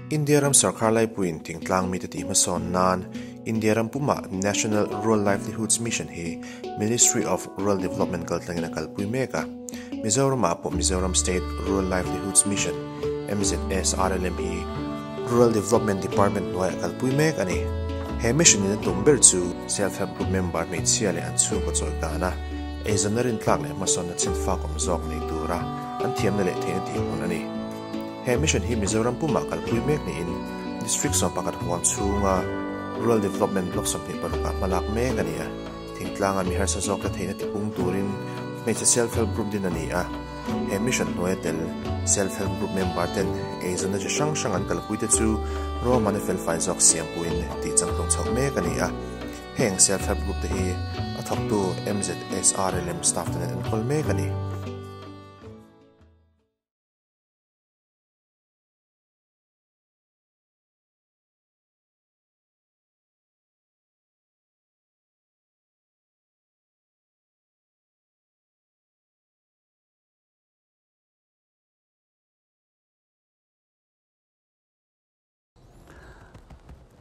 India ram sarkar laipuiin thingtlang mite tih hmasawn nan India ram pumah National Rural Livelihoods Mission hi Ministry of Rural Development kaltlangin a kalpui mek a. Mizoramah pawh Mizoram State Rural Livelihoods Mission, MZSRLM, hi Rural Development Department hnuaiah kalpui mek a ni. He mission in a tum ber chu Self Help Group member hmeichhia leh an chhungkaw chawikana eizawnna rintlak leh hmasawnna chhenfak awm zawk nei tura an thiamna leh theihna tih hmun a ni. He mission hi Mizoram pumah kalpui mek niin District 11 huam chhunga Rural Development Block 26 ah hmalak mek a ni a. Thingtlanga mi harsa zawkte theihna tipung turin hmeichhe Self Help Group din a ni a. He mission hnuaia tel Self Help Group member ten eizawnna chi hrang hrang an kalpui te chu ruahmanna felfai zawk siampuiin tih changtlung chhoh mek a ni a. Heng Self Help Group te hi a thawktu MZSRLM staff ten an enkawl mek a ni.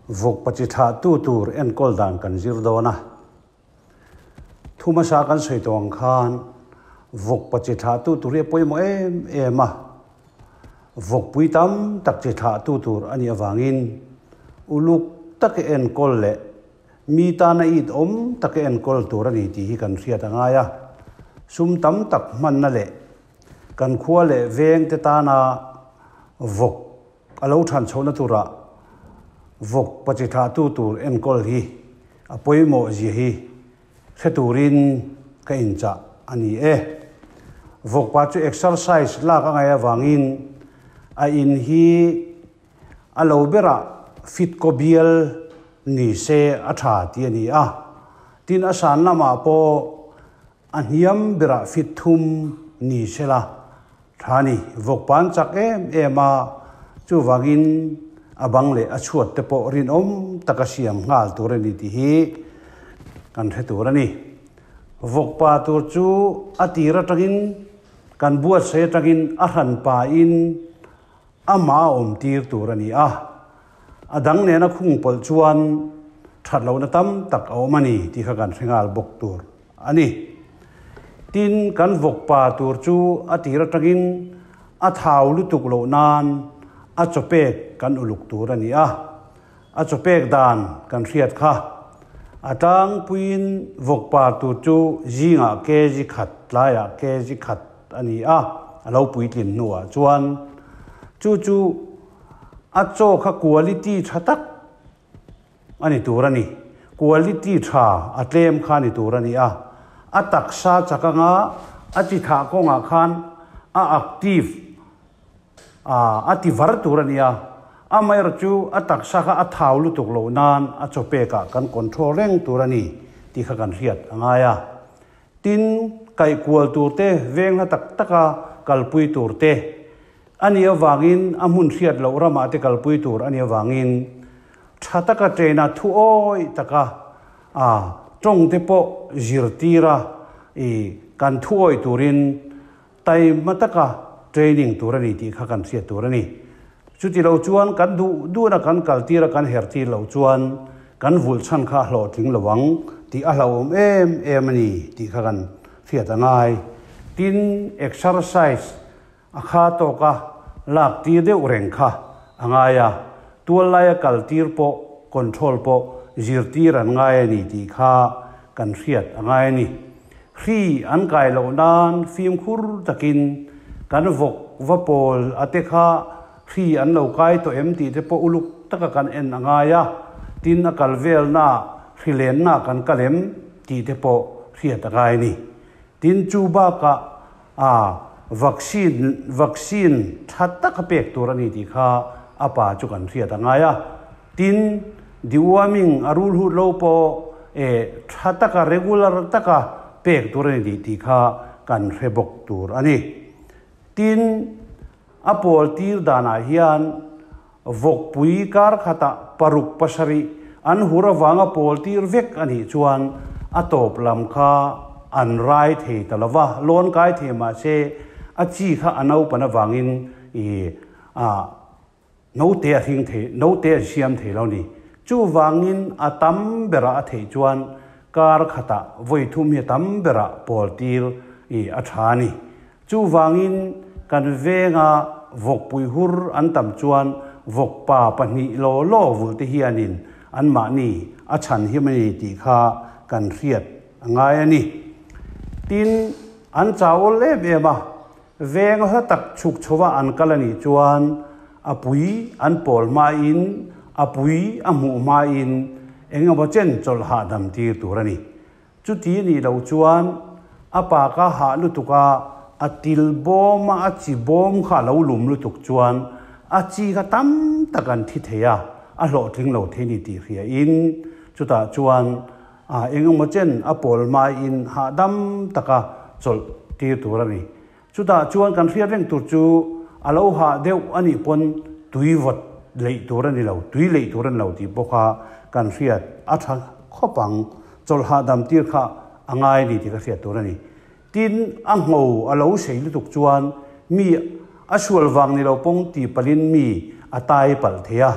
Vawk pachi thlah tu tur enkawl dan kan zir dawn a. Thu hmasa kan sawi tawh ang khan vawk pachi thlah tu tur hi a pawimawh em em a. Vawkpui tam tak chi thlah tu tur a nih avangin uluk taka enkawl leh Mi tana it awm taka enkawl tur a ni tih hi kan hriat a ngai a. Sum tam tak hmanna leh kan khua leh vengte tana vawk a lo than chhohna turah vawk pachi thlahtu tur enkawl hi a pawimawh zia hi hre turin ka inchah a ni e. Vawkpa chu exercise lak a ngaih avangin a in hi A lo berah fit kaw bial ni se a tha tih a ni a, tin a san lamah pawh a hniam berah fit thum ni se la tha ni. Vawkpa an chak em em a, chuvangin a bang leh a chhuat te pawh rinawm taka siam nghal tur a ni tih hi kan hre tur a ni. Vawkpa tur chu a tir atangin kan buatsaih atangin a hranpain Amah a awm tir tur a ni a, a dang nena khung pawlh chuan that lohna tam tak a awm a ni tih kha kan hre nghal bawk tur a ni. Tin, kan vawkpa tur chu a tir atangin a thau lutuk loh nan a chawpek kan uluk tur a ni a, a chawpek dan kan hriat kha a tlangpuiin vawkpa tur chu zingah kg khat, tlaiah kg khat, a ni a, a lo puitlin hnuah chuan chu chu a chaw kha quality tha tak a ni tur a ni. Quality tha a tlem kha a ni tur a ni a, a taksa chak anga a chi thah kawngah khan a active a ti var tur a ni a, amaherawh chu a taksa kha a thau lutuk loh nan a chaw pekah kan control reng tur a ni tih kha kan hriat a ngai a. Tin, kaihkual turte veng hla tak taka kalpui turte a nih avangin a hmun hriat loh ramah te kalpui tur a nih avangin tha taka train-a thu awih taka a tawngte pawh zirtira i kan thu awih turin taima taka training tur a ni tih kha kan hriat tur a ni. Chuti lo chuan kan duh duhna kan kaltir a kan hertir loh chuan kan vulh chhan kha a hlawhtling lo ang tih a hlauhawm em em a ni tih kha kan hriat a ngai. Tin, exercise a kha tawka lak tir deuh reng kha a ngai a, tual laia kal tir pawh control pawh zirtir an ngai a ni tih kha kan hriat a ngai a ni. Hri an kai loh nan fimkhur takin kan vawk va pawl a te kha hri an lo kai tawh em tih te pawh uluk taka kan en a ngai a, tin a kal velna hri lenna kan kal em tih te pawh hriat a ngai a ni. Tin chu bakah a vaccine vaccine tha taka pek tur a ni tih kha a pa chu kan hriat a ngai a. Tin, deworming a rul hut lo pawh e tha taka regular taka pek tur a ni tih tih kha kan hre bawk tur a ni. Tin, a pawl tir danah hian vawkpui kar khatah paruk pasarih an hur avanga pawl tir vek a nih chuan a tawp lam kha an rai thei ta lo va, lawn kai thei mahse a chi kha a naupan avangin i a. Note a hring thei, note an siam thei lo ni. Chuvangin a tam berah a theih chuan kar khatah vawi thum hi a tam berah pawl tir i a tha a ni. Chuvangin kan venga vawkpui hur an tam chuan vawkpa pahnih law law vulh te hianin anmahni a chhan him a ni tih kha kan hriat a ngai a ni. Tin, an chau awl em em a, Veng hla tak chhuk chhova an kal a nih chuan a pui an pawl hmain, a pui a hmuh hmain eng emaw chen chawlh hahdam tir tur a ni. Chuti nih loh chuan a pa ka hah lutuk a, a til bawm a, a chi bawm kha a lo lum lutuk chuan a chi kha tam tak an thi thei a, a hlawhtling lo thei ni tih hriain chutah chuan A eng emaw chen a pawl hmain hahdam taka chawlh tir tur a ni. Chutah chuan kan hriat reng tur chu a lo hah deuh a nih pawn tui vawt leih tur a ni lo, tui leih tur a ni lo tih pawh kha kan hriat a tha khawp ang. Chawlh hahdam tir kha a ngai a ni tih ka hriat tur a ni. Tin, a ngho a lo sei lutuk chuan mi a sual vang ni lo pawng ti palhin mi a tai palh thei a.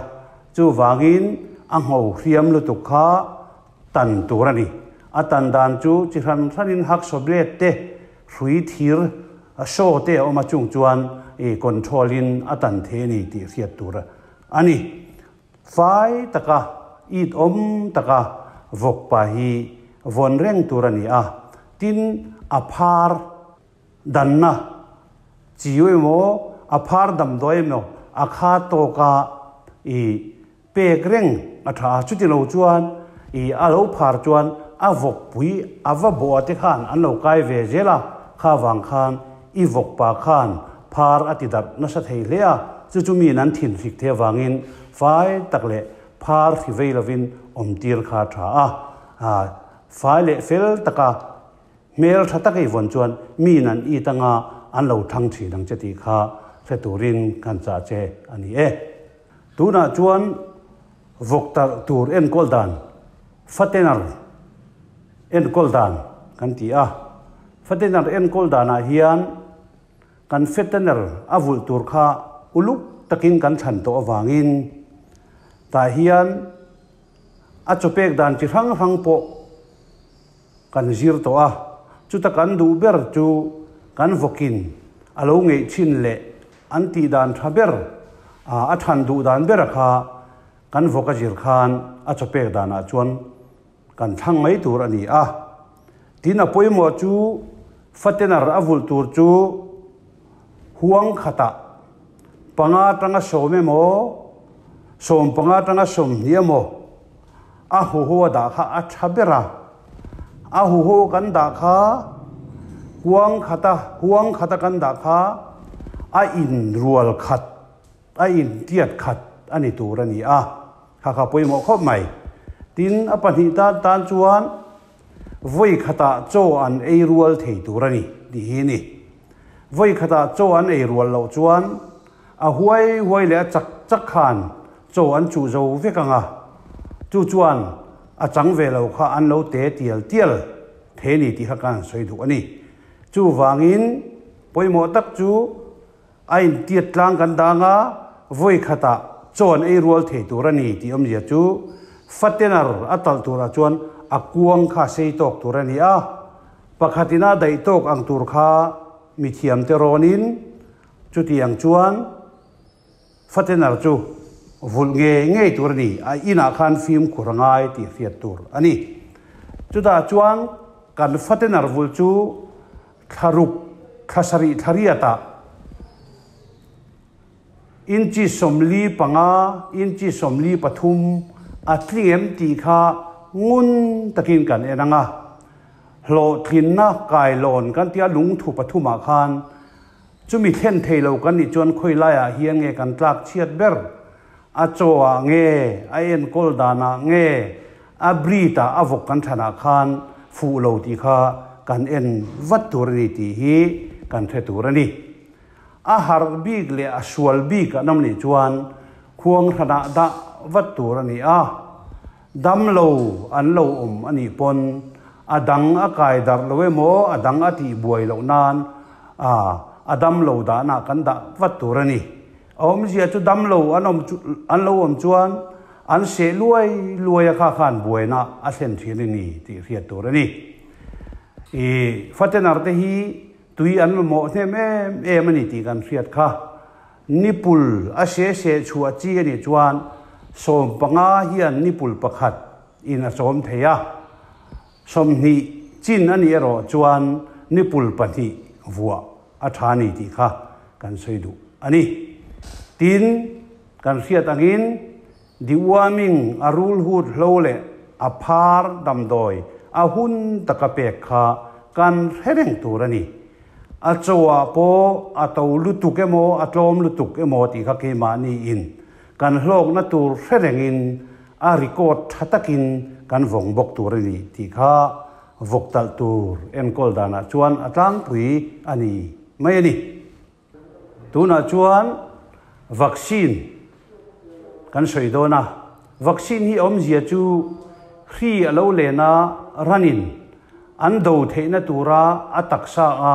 Chuvangin a ngho hriam lutuk kha tan tur a ni. A tan dan chu chi hran hranin hacksaw blade te, hrui thir, saw te a awm a chung chuan i control in a tan thei a ni tih hriat tur a ni. Fai taka, it awm taka vawkpa hi vawn reng tur a ni a. Tin, a phar danna chiu emaw, a phar damdawi emaw a kha tawka i pek reng a tha a. Chuti lo chuan i a lo phar chuan a vawkpui a va bawh te khan an lo kai ve zel a, kha vang khan i vawkpa khan phar a ti darh nasa thei hle a, chu chu miin an thin hrik thei avangin fai tak leh phar hri vei lovin awmtir kha a tha a. Fai leh fel taka hmel tha taka i vawn chuan miin an it anga an lo thlang thin ang che tih kha hre turin kan chah che a ni e. Tunah chuan vawk tarh tur enkawl dan, fatener enkawl dan kan ti a. Fatener enkawl danah hian kan fatener a vulh tur kha uluk takin kan thlan tawh avangin tah hian A chawpek dan chi hrang hrang pawh kan zir tawh a, chuta kan duh ber chu kan vawkin a lo ngeih thin leh an tih dan tha ber, a than duh dan bera kha kan vawk a zir khan a chawpek danah chuan kan thlang mai tur a ni a. Tin a pawimawh chu fatener a vulh tur chu huang khatah panga atanga sawm emaw, sawmpanga atanga sawmhnih emaw a huho a dah kha a tha ber a. A huho kan dah kha kuang khata, huang khata kan dah kha a inrual khat, a intiat khat a ni tur a ni a. Kha kha pawimawh khawp mai. Tin, a pahnih tan tan chuan vawi khatah chaw an ei rual thei tur a ni tih hi a ni. Vawi khatah chaw an ei rual loh chuan a huai huai leh a chak chak khan chaw an chuh zo vek ang a, chu chuan a chang ve lo kha an lo te tial tial thei a ni tih kha kan han sawi duh a ni. Chuvangin pawimawh tak chu a intiat tlang kan dang a, vawi khatah chaw an ei rual thei tur a ni tih awmzia chu fatener a talh turah chuan a kuang kha sei tawk tur a ni a. Pakhatin a daih tawk ang tur kha mithiamte rawnin chutiang chuan fatener chu vulh ngei ngei tur a ni, a inah khan fimkhur a ngai tih hriat tur a ni. Chutah chuan kan fatener vulh chu thlaruk, thlasarih thlariatah Inchi 45, inchi 43 a tling em tih kha ngun takin kan en ang a. Hlawhtlinna kailawn kan tia lungthu pathumah khan chumi thlen thei lo kan nih chuan khawi laiah hian nge kan tlak chhiat ber? A chaw ah nge, a enkawl danah nge, a breed ah a vawk kan thlanah khan fuh lo tih kha kan en vat tur a ni tih hi kan hre tur a ni. A harh bik leh a sual bik an awm nih chuan khuang hranah dah vat tur a ni a, dam lo an lo awm a nih pawn a dang a kai darh lo emaw a dang a tih buai loh nan a a dam lo dahna kan dah vat tur a ni. A awmzia chu damlo an awm an lo awm chuan an seh luai luai a kha khan buaina a thlen thin a ni tih hriat tur a ni. I fatenar te hi tui an mamawh hnem em em a ni tih kan hriat kha. Nipul a seh seh chhuah chi a nih chuan 15 hian nipul pakhat in a chawm thei a. 20 chin a nih erawh chuan nipul pahnih vuah a tha a ni tih kha kan sawi duh a ni. Tin, kan hriat angin deworming a rul hut hlo leh a phar damdawi a hun taka pek kha kan hre reng tur a ni. A chawah pawh a to lutuk emaw a tlawm lutuk emaw tih kha keimahniin kan hlawkna tur hre rengin a record tha takin kan vawng bawk tur a ni tih kha vawk talh tur enkawl danah chuan a tlangpui a ni mai a ni. Tunah chuan vaccine kan sawi dawn a, vaccine hi awmzia chu hri a lo len a ranin an do theihna tura a taksa a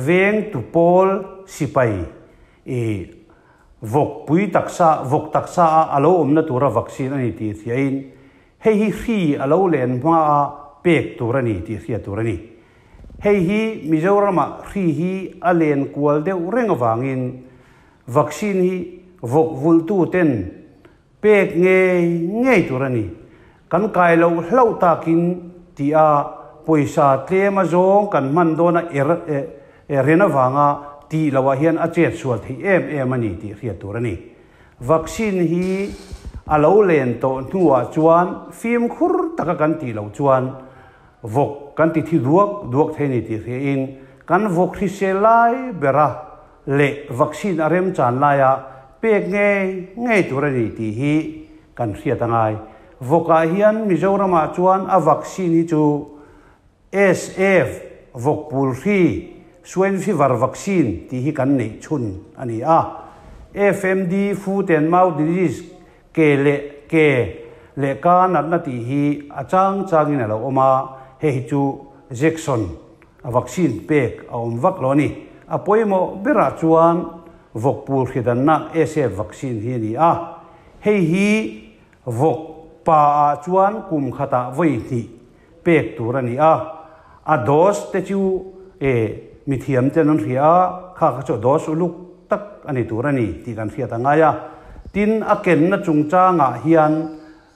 vengtu pawl sipai i Vawk pui taksa, vawk taksa a a lo awmna tura vaccine a ni tih hriain hei hi hri a lo len hma a pek tur a ni tih hriat tur a ni. Hei hi Mizoramah hri hi a len kual deuh reng avangin vaccine hi vawk vulhtu ten pek ngei ngei tur a ni. Kan kai loh hlauh takin tih a pawisa tlem a zawng kan hman dawn a er ren avanga tih loh ah hian a chet sual theih em em a ni tih hriat tur a ni. Vaccine hi a lo len tawh hnuah chuan fimkhur taka kan tih loh chuan vawk kan ti thi duak duak thei a ni tih hriain kan vawk hrisel lai bera leh vaccine a remchan laia pek ngei ngei tur a ni tih hi kan hriat a ngai. Vawkah hian Mizoramah chuan a vaccine hi chu SF, vawk pul hri, swine fever vaccine tih hi kan neih chhun a ni a. FMD, foot and mouth disease, ke leh ke leh ka natna tih hi a chang changin a lo awm a, hei hi chu Jackson a vaccine pek a awm vak lo a ni. A pawimawh berah chuan vawk pul hridanna SF vaccine hi a ni a. Hei hi vawk pa ah chuan kum khatah vawi hnih pek tur a ni a. A dose te chu e mithiam ten an hria a, kha kha chu a dose uluk tak a ni tur a ni tih kan hriat a ngai a. Tin, a kenna chungchangah hian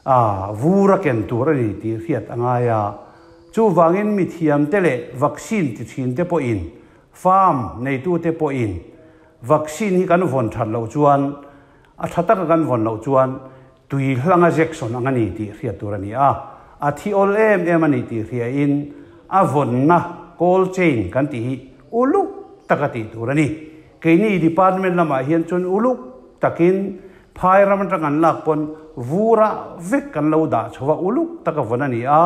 a vur a ken tur a ni tih hriat a ngai a. Chuvangin mithiam te leh vaccine ti thin te pawhin, farm neitu te pawhin vaccine hi kan vawn that loh chuan, A tha taka kan vawn loh chuan tui hlanga jection ang a ni tih hriat tur a ni a, a thi awl em em a ni tih hriain a vawnna cold chain kan tih hi uluk taka tih tur a ni. Keini department lamah hian chuan uluk takin phai ram atang an lak pawn vurah vek kan lo dah chho a, uluk taka vawn a ni a,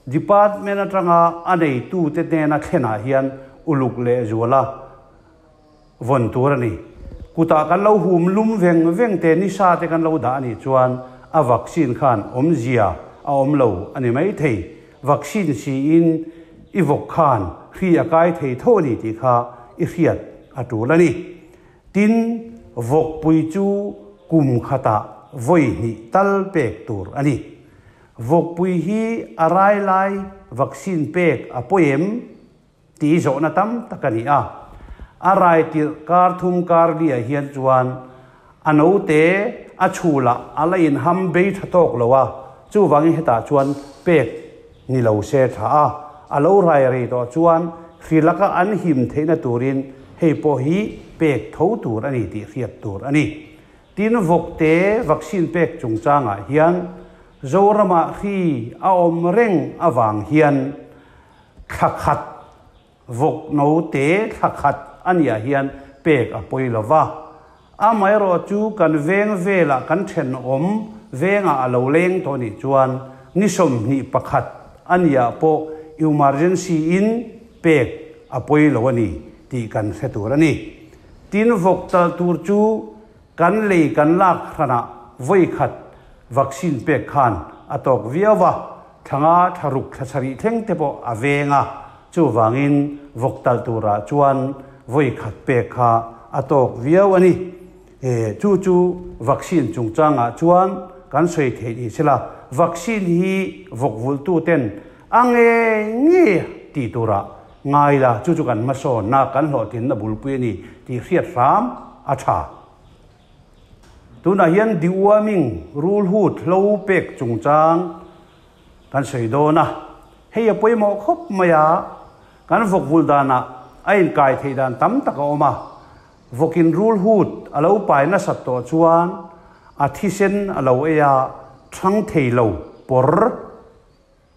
department atanga a neitute hnena thlenah hian uluk lehzual a. Vawn tur a ni. Kutah kan lo hum lum veng veng te nisa te kan lo dah a nih chuan a vaccine khan awmzia a awm lo a ni mai thei. Vaccine siin i vawk khan hri a kai thei tho a ni tih kha i hriat a tul a ni. Tin, vawkpui chu kum khatah vawi hnih tal pek tur a ni. Vawkpui hi a rai lai vaccine pek a pawi em? Tih zawhna tam tak a ni a. A rai tirh kar thum kar liah hian chuan a note a chhulah a la inham bei tha tawk lo a, chuvangin hetah chuan pek ni lo se tha a. A lo rai rei tawh chuan hri laka an him theihna turin hei pawh hi pek tho tur a ni tih hriat tur a ni. Tin, vawkte vaccine pek chungchangah hian Zoramah hri a awm reng avang hian Thla khat, vawk note thla khat a niah hian pek a pawi lo va. Amaherawh chu kan veng velah kan thenawm vengah a lo leng tawh nih chuan ni 21 a niah pawh emergency in pek a pawi lo a ni tih kan hre tur a ni. Tin, vawk tal tur chu kan lei kan lak hranah vawi khat vaccine pek khan a tawk viau va. Thla nga, thla ruk, thla sarih thleng te pawh a veng a, chuvangin vawk talh turah chuan vawi khat pek kha a tawk viau a ni. Chu chu vaccine chungchangah chuan kan sawi theih ni sela, vaccine hi vawk vulhtuten a ngei ngei tih turah ngai la, chu chu kan hmasawnna, kan hlawhtlinna bulpui a ni tih hriat hram a tha. Tunah hian deworming, rulhut, hlo pek chungchang kan sawi dawn a, hei a pawimawh khawp mai a, kan vawk vul danah a inkai theih dan tam tak a awm a, vawkin rulhut a lo pai nasat tawh chuan a thisen a lo ei a, thang thei lo pawr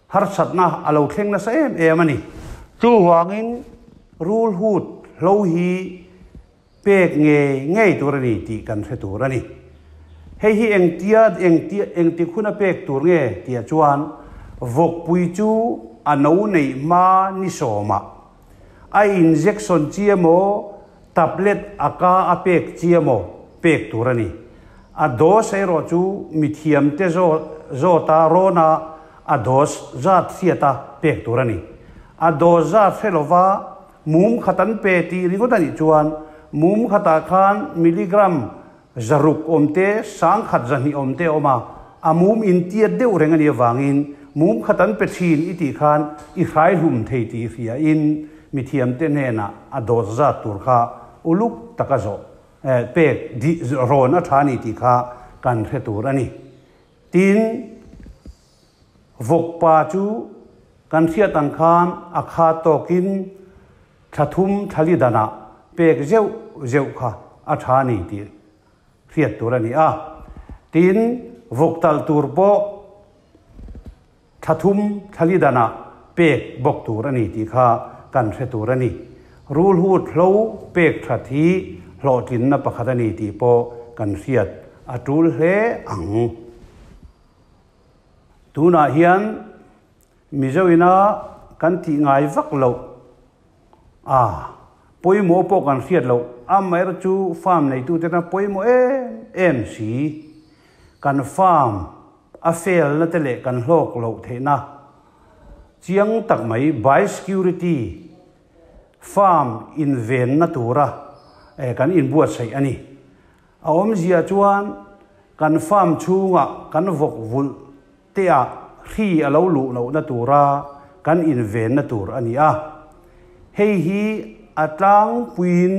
harsatna a lo thleng nasa em em a ni. Chuvangin rulhut hlo hi Pek ngei ngei tur a ni tih kan hre tur a ni. Hei hi engtia engtia engtik huna pek tur nge tihah chuan vawkpui chu a no neih hma ni sawmah a injection chi emaw tablet a ka a pek chi emaw pek tur a ni. A dose erawh chu mithiamte zawta rawna a dose zat hriata pek tur a ni. A dose zat hre lova Mum khat an pe tih ringawt a nih chuan mum khatah khan milligram 600 awm te, 1000 200 awm te a awm a, a mum intiat deuh reng a nih avangin mum khat an pe thin i tih khan i hrai hlum thei tih hriain mithiamte hnenah a dawt zat tur kha uluk taka zawh pek rawn a tha a ni tih kha kan hre tur a ni. Tin, Vawkpa chu kan hriat ang khan a kha tawkin thla thum thla li danah pek zeuh zeuh kha a tha a ni tih hriat tur a ni a. Tin, vawk talh tur pawh thla thum thla li danah pek bawk tur a ni tih kha kan hre tur a ni. Rulhut hlo pek that hi hlawhtlinna pakhat a ni tih pawh kan hriat a tul hle ang. Tunah hian Mizo ina kan tih ngai vak loh a, pawimawh pawh kan hriat loh, amaherawh chu farm neitute tan pawimawh em em si. Kan farm a felna te leh kan hlawk loh theihna chiang tak mai biosecurity farm invenna tura kan inbuatsaih a ni. A awmzia chuan kan farm chhungah kan vawk vulh teah hri a lo luh lohna tura kan invenna tur a ni a. Hei hi a tlangpuiin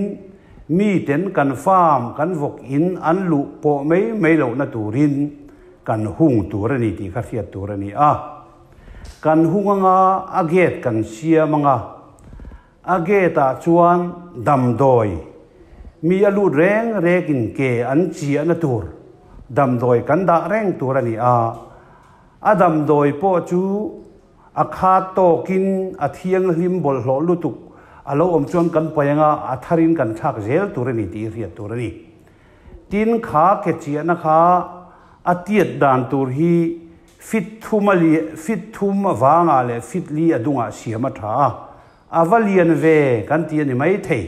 miten kan farm kan vawk in an luh pawh mai mai lohna turin kan hung tur a ni tih kha hriat tur a ni a. Kan hung anga a gate kan siam anga. A gate ah chuan damdawi mi a lut reng rengin ke an chiahna tur damdawi kan dah reng tur a ni a. A damdawi pawh chu a khat tawkin a thianghlim bawlhhlawh lutuk a lo awm chuan kan paih anga a tharin kan thlak zel tur a ni tih hriat tur a ni. Tin, kha ke chiahna kha a tiat dan tur hi Fit thum a li, fit thum avangah leh fit li a dungah siam a tha a, a va lian ve kan ti a ni mai thei.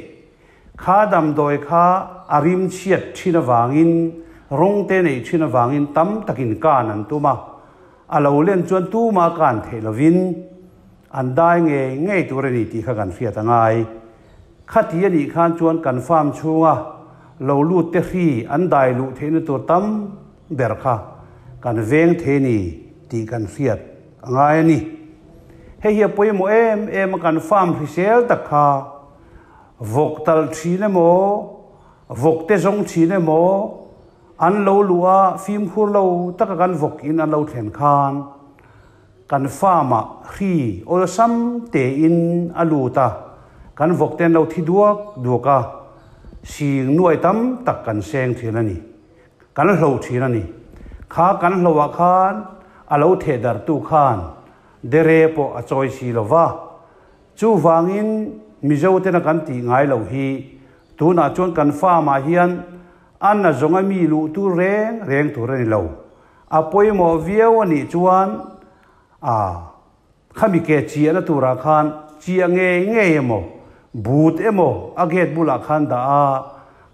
Kha damdawi kha a rim chhiat thin avangin, rawng te neih thin avangin tam takin kan an tum a, a lo len chuan tuma kan theih lovin an dai ngei ngei tur a ni tih kha kan hriat a ngai. Khati a nih khan chuan kan farm chhunga lo lut te hri an dai luh theihna tur tam ber kha kan veng thei ni tih kan hriat a ngai a ni. Hei hi a pawimawh em em a kan farm hrisel tak kha vawk talh thin emaw, vawk te zawng thin emaw an lo luh a fimkhur lo taka kan vawk in an lo thlen khan kan farm ah hri awlsam tein a lut a, kan vawk te an lo thi duak duak a, sing nuai tam tak kan seng thin a ni. Kan hlo thin a ni. Kha kan hloah khan a lo theh darhtu khan dere pawh a chawi si lo va. Chuvangin Mizo tena kan tih ngai loh hi tunah chuan kan farm ah hian a na zawnga mi luh tur reng reng tur a ni lo. A pawimawh viau a nih chuan a Khami ke chiahna turah khan chiah ngei ngei emaw, but emaw a gate bulah khan dah a,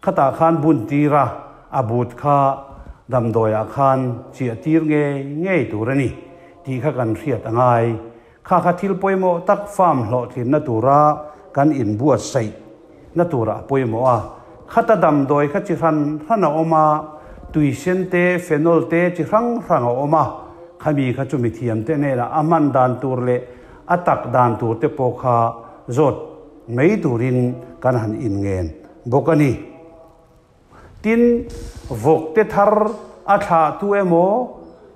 khatah khan bun tir a, a but kha damdawiah khan chiah tir ngei ngei tur a ni tih kha kan hriat a ngai. Kha kha thil pawimawh tak farm hlawhtlinna tura kan inbuatsaih na turah a pawimawh a. Khata damdawi kha chi hran hran a awm a, tui sen te, phenol te chi hrang hrang a awm a, khami kha chu mithiam te hnenah a hman dan tur leh a tak dan tur te pawh kha zawt mai turin kan han inngen bawk a ni. Tin, vawk te thar a thlah tu emaw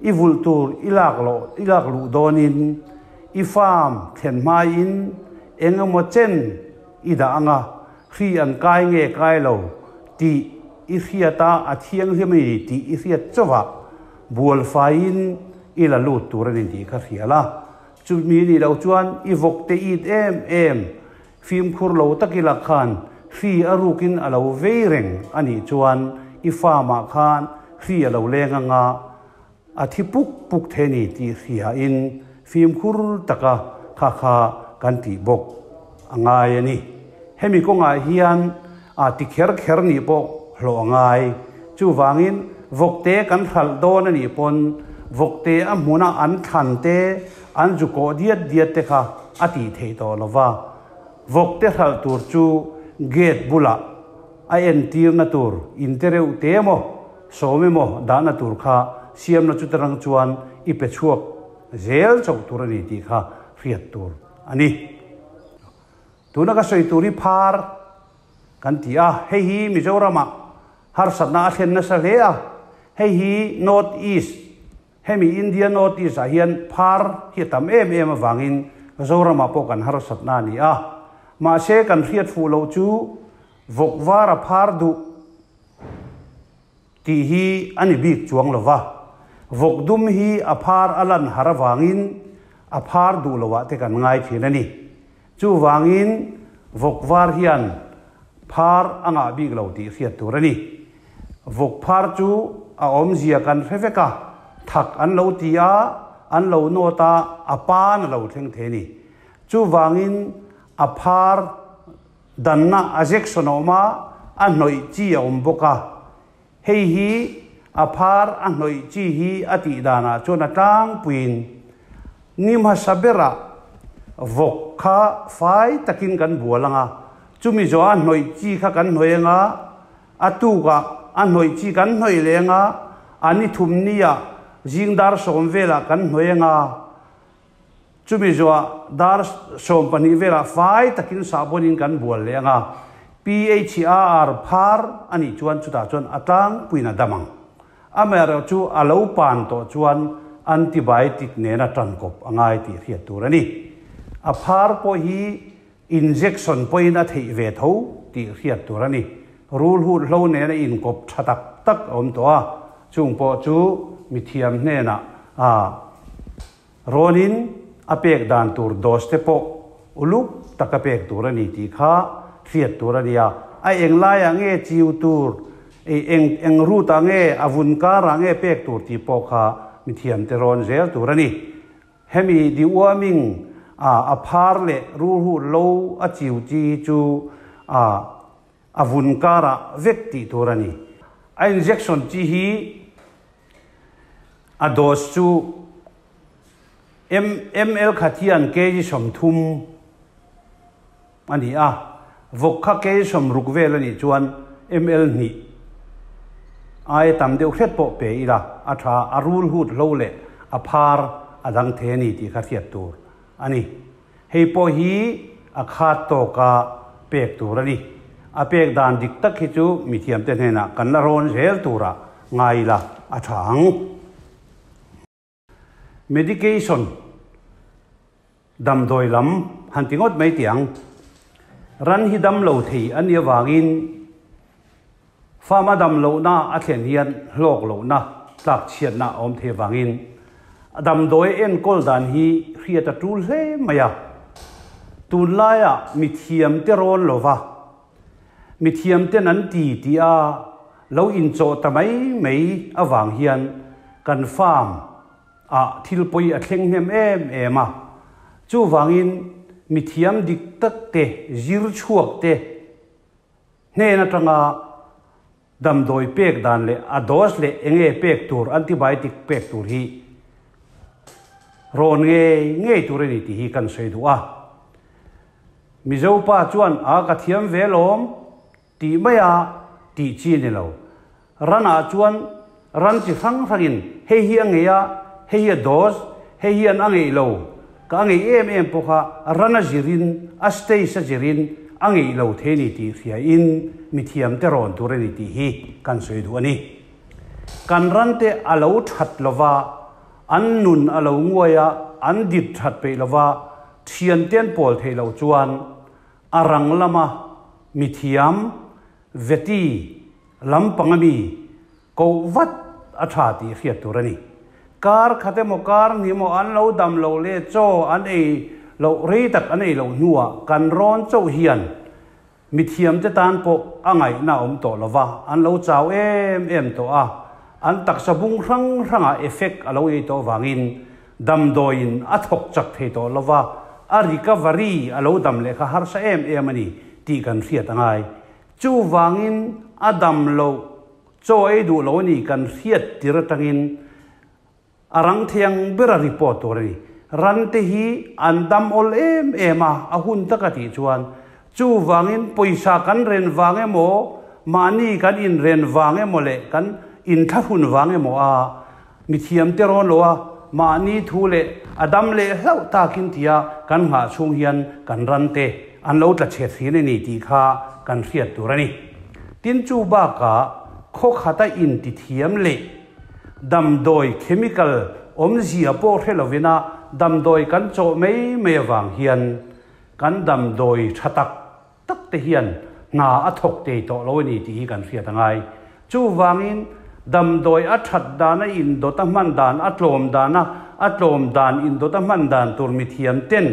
i vulh tur i lak loh i lak luh dawnin i farm thlen hmaiin eng emaw chen i dah anga hri an kai nge kai lo tih i hriat a, a thianghlim a ni tih i hriat chauhah bual faiin i la lut tur a ni tih kha hria la. Chumi nih loh chuan i vawk te it em em Fimkhur lo tak ila khan hri a rukin a lo vei reng a nih chuan i farm-ah khan hri a lo leng anga a thi puk puk thei a ni tih hriain fimkhur taka kha kha kan tih bawk a ngai a ni. Hemi kawngah hian a ti kher kher nih pawh hlawh a ngai. Chuvangin vawkte kan hralh dawn a nih pawn vawkte a hmuna an thlan te, an zu kawh diat diat te kha a tih theih tawh lo va. Vawkte hralh tur chu gate bulah a entirna tur inte reuh te emaw, sawm emaw dahna tur kha siamna chutarang chuan i pe chhuak zel chauh tur a ni tih kha hriat tur a ni. Tuna ka sawi tur hi phar kan ti a, hei hi Mizoramah harsatna a thlen nasa hle a, hei hi North East, hemi India North East ah hian phar hi a tam em em avangin Zoramah pawh kan harsatna a ni a, mahse kan hriat fuh loh chu vawk var a phar duh Tih hi a ni bik chuang lo va, vawk dum hi a phar a lan har avangin a phar duh loah te kan ngai thin a ni. Chuvangin vawk var hian phar a ngah bik lo tih hriat tur a ni. Vawk phar chu a awmzia kan hre vek a, thak an lo ti a, an lo nawt a, a pan a lo thleng thei a ni. Chuvangin a phar Danna a jection a awm a, a hnawih chi a awm bawk a. Hei hi a phar a hnawih chi hi a tih danah chuan a tlangpuiin ni hmasa berah vawk kha fai takin kan bual ang a, chumi zawh a hnawih chi kha kan hnawih ang a, a tukah a hnawih chi kan hnawih leh ang a, a ni thum niah zing dar sawm velah kan hnawih ang a, Chumi zuah dar 12 velah fai takin sahbawnin kan bual leh ang a, PHAR phar a nih chuan chutah chuan a tlangpuiin a dam ang. Amaherawh chu a lo pan tawh chuan antibiotic nena tankawp a ngai tih hriat tur a ni. A phar pawh hi injection pawhin a theih ve tho tih hriat tur a ni. Rulhut hlo nena inkawp tha tak tak a awm tawh a, chung pawh chu mithiam hnenah a Rawnin a pek dan tur dose te pawh uluk taka pek tur a ni tih kha hriat tur a ni a. A eng laiah nge chiu tur, eng eng route ah nge, a vun karah nge pek tur tih pawh kha mithiamte rawn zel tur a ni. Hemi deworming a a phar leh rulhu lo a chiu chi hi chu a a vun karah vek tih tur a ni. A injection chi hi A dose chu ml khat hian kg 30 a ni a, vawk kha kg 60 vel a nih chuan ml hnih aia tam deuh hret pawh pe ila a tha, a rul hut hlo leh a phar a dang thei a ni tih kha hriat tur a ni. Hei pawh hi a khat tawka pek tur a ni. A pek dan dik tak hi chu mithiamte hnenah kan la rawn zel turah ngai ila a tha ang. Medication, damdawi lam han ti ngawt mai tih ang. Ran hi dam lo thei a nih avangin Farm a dam lohna a thlen hian hlawk lohna, tlakchhiatna a awm thei avangin a damdawi enkawl dan hi hriat a tul hle mai a. Tunlaiah mithiamte rawn lova mithiamten an ti tih a lo inchawh ta mai mai avang hian kan farm ah thil pawi a thleng hnem em em a. Chuvangin mithiam dik tak te, zir chhuak te, Hnen atanga damdawi pek dan leh a dose leh enge pek tur antibiotic pek tur hi rawn ngei ngei tur a ni tih hi kan sawi duh a. Mizo pa chuan a ka thiam ve lawm tih mai a. tih chi a ni lo. Ranah chuan ran chi hrang hrangin hei hi a ngei a, hei hi a dose, hei hian a ngeih lo, ka a ngeih em em pawh kha ran a zirin, a stage a zirin a ngeih lo thei a ni tih hriain mithiamte rawn tur a ni tih hi kan sawi duh a ni. Kan rante a lo that lova, an nun a lo nguai a, an dip that peih lova, thiante an pawl theih loh chuan a rang lama mithiam, veti, lampang ami koh vat a tha tih hriat tur a ni. Kar khat emaw kar hnih emaw an lo dam loh leh chaw an ei loh rei tak an ei loh hnuah kan rawn chauh hian Mithiamte tan pawh a ngaihna a awm tawh lo va, an lo chau em em tawh a, an taksa bung hrang hrangah effect a lo ei tawh vangin damdawiin a thawk chak thei tawh lo va, a recovery a lo dam leh kha harsa em em a ni tih kan hriat a ngai. Chuvangin a dam loh chaw ei duh lo a ni kan hriat tir atangin A rang thiang ber a report tur a ni. Ran te hi an dam awl em em a, a hun tak a tih chuan. Chuvangin pawisa kan ren vang emaw, mahni kan inren vang emaw leh kan inthlahrun vang emaw a mithiam te rawn lo a, mahni thu leh a dam leh hlauh takin tia kan nghah chhung hian kan ran te an lo tla chhe thin a ni tih kha kan hriat tur a ni. Tin chu bakah khaw khata intithiam leh Damdawi chemical awmzia pawh hre lovina damdawi kan chawh mai mai avang hian kan damdawi tha tak tak te hian hna a thawk tei tawh lo a ni tih hi kan hriat a ngai. Chuvangin damdawi a that dana indawt a hman dan, a tlawm dana a tlawm dan indawt a hman dan tur mithiam ten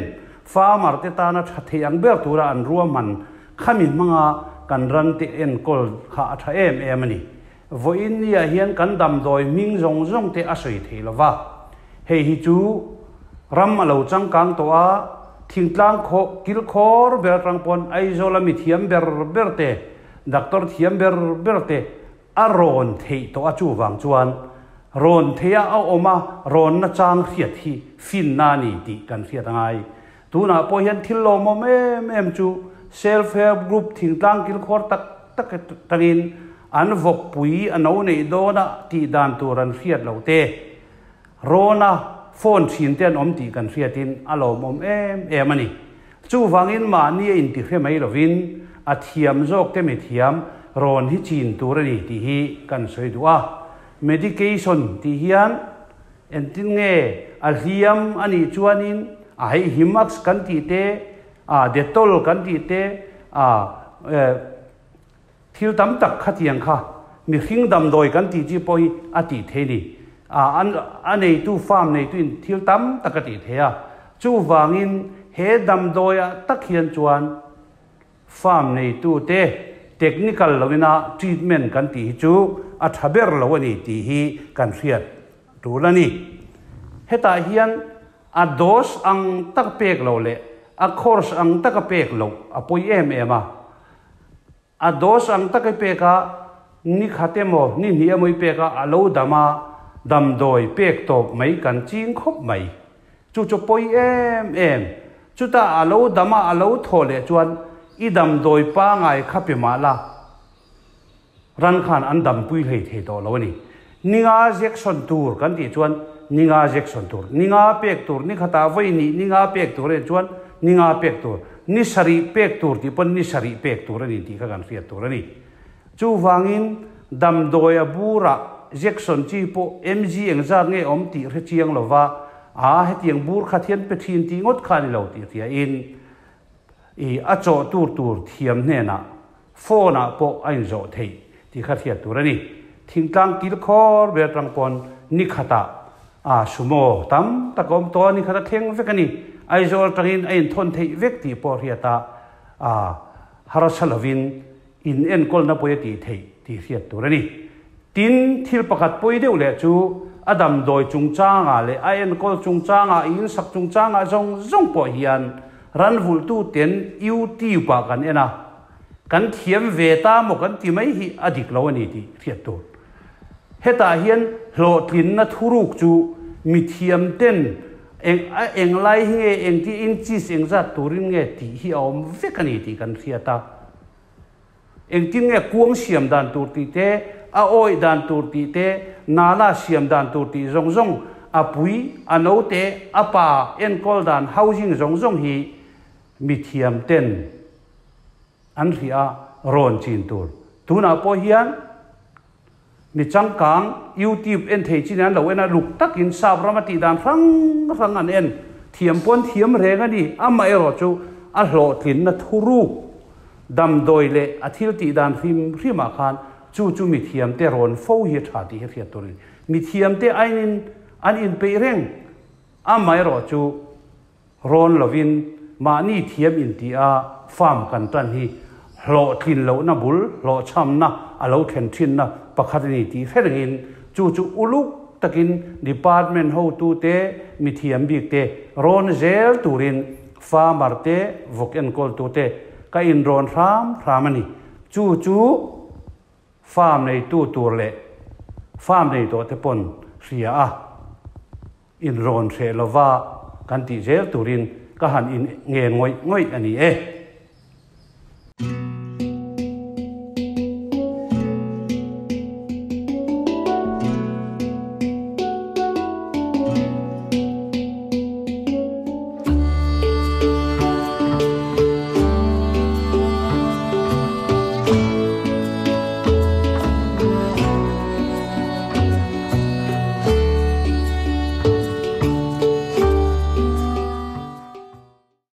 farmer te tana tha thei ang ber tura an ruahman khami hmanga kan ran te enkawl kha a tha em em a ni. Vawiin niah hian kan damdawi hming zawng zawng te a sawi thei lo va. Hei hi chu ram a lo changkang tawh a, thingtlang khaw kil khawr ber atang pawn Aizawl a mi thiam ber ber te, doctor thiam ber ber te a rawn theih tawh a chuvang chuan rawn theih a a awm a rawn nachang hriat hi finna a ni tih kan hriat a ngai. Tunah pawh hian thil lawmawm em em chu Self Help Group thingtlang kilkhawr tak tak atangin an vawkpui a no neih dawn a tih dan tur an hriat loh te, rawna phone thin te an awm tih kan hriatin a lawmawm em em a ni. Chuvangin mahni a intihre mai lovin a thiam zawk te mithiam rawn hi chin tur a ni tih hi kan sawi duh a. Medication tih hian Engtin nge a hliam a nih chuanin a hei Himax kan tih te, a Dettol kan tih te, a thil tam tak khatiang kha mihring damdawi kan tih chi pawh hi a tih thei ni. A a neitu farm neituin thil tam tak a tih thei a. Chuvangin he damdawiah tak hian chuan Farm neitute technical loina treatment kan tih hi chu a tha ber lo a ni tih hi kan hriat tul a ni. Hetah hian a dose ang tak pek lo leh a course ang taka pek loh a pawi em em a. A dose ang taka i pek a, ni khat emaw ni hnih emaw i pek a, a lo dam a, damdawi pek tawp mai kan ching khawp mai. Chu chu pawi em em. Chutah a lo dam a, a lo thaw leh chuan i damdawi pangai kha pe mah la, ran khan an dampui hlei thei tawh lo a ni. Ninga jection tur kan tih chuan ninga jection tur, ninga pek tur, ni khatah vawi nih ninga pek tur a nih chuan ninga pek tur, ni sarih pek tur tih pawn ni sarih pek tur a ni tih kha kan hriat tur a ni. Chuvangin damdawi a burah jection chi pawh mg engzat nge awm tih hre chiang lova, a hetiang bur khat hian pe thin tih ngawt kha a ni lo tih hriain i a chawh tur tur thiam hnenah phone ah pawh a inzawh theih tih kha hriat tur a ni. Thingtlang kil khawr ber atang pawn ni khatah a sumo tam tak a awm tawh a, ni khat a thleng vek a ni. Aizawl atangin a inthawn theih vek tih pawh hriat a, a harsa lovin In enkawlna pawi a tih theih tih hriat tur a ni. Tin, thil pakhat pawi deuh leh chu a damdawi chungchangah leh a enkawl chungchangah, i insak chungchangah zawng zawng pawh hian ranvulhtu ten YouTube ah kan en a, kan thiam ve ta maw kan ti mai hi a dik lo a ni tih hriat tur. Hetah hian hlawhtlinna thuruk chu mithiam ten eng a englai hi nge engti inches engzat turin nge tih hi a awm vek a ni tih kan hriat a. Engtin nge kuang siam dan tur tih te, a awih dan tur tih te, nala siam dan tur tih zawng zawng, a pui, a note, a pa enkawl dan housing zawng zawng hi mithiam ten an hrih a rawn chin tur. Tunah pawh hian mi changkang YouTube en thei chin an lo en a, luk takin sap rama tih dan hrang hrang an en thiam pawn thiam reng a ni. Amaherawhchu a hlawhtlinna thuruk damdawi leh a thil tih dan hrim hrimah khan chu chu mithiamte rawn fo hi a tha tih hi hriat tur a ni. Mithiamte ainin an inpeih reng, amaherawhchu Rawn lovin mahni thiam inti a farm kan tan hi hlawhtlin lohna bul hlawhchhamna a lo thlen thinna pakhat a ni tih hre rengin chu chu uluk takin department hotute mithiam bikte rawn zel turin farmer te vawk enkawltute ka inrawn hram hram a ni. Chu chu farm neitu tur leh farm nei tawhte pawn hria a. Inrawn hreh lova kan tih zel turin ka han in ngen ngawih ngawih a ni e.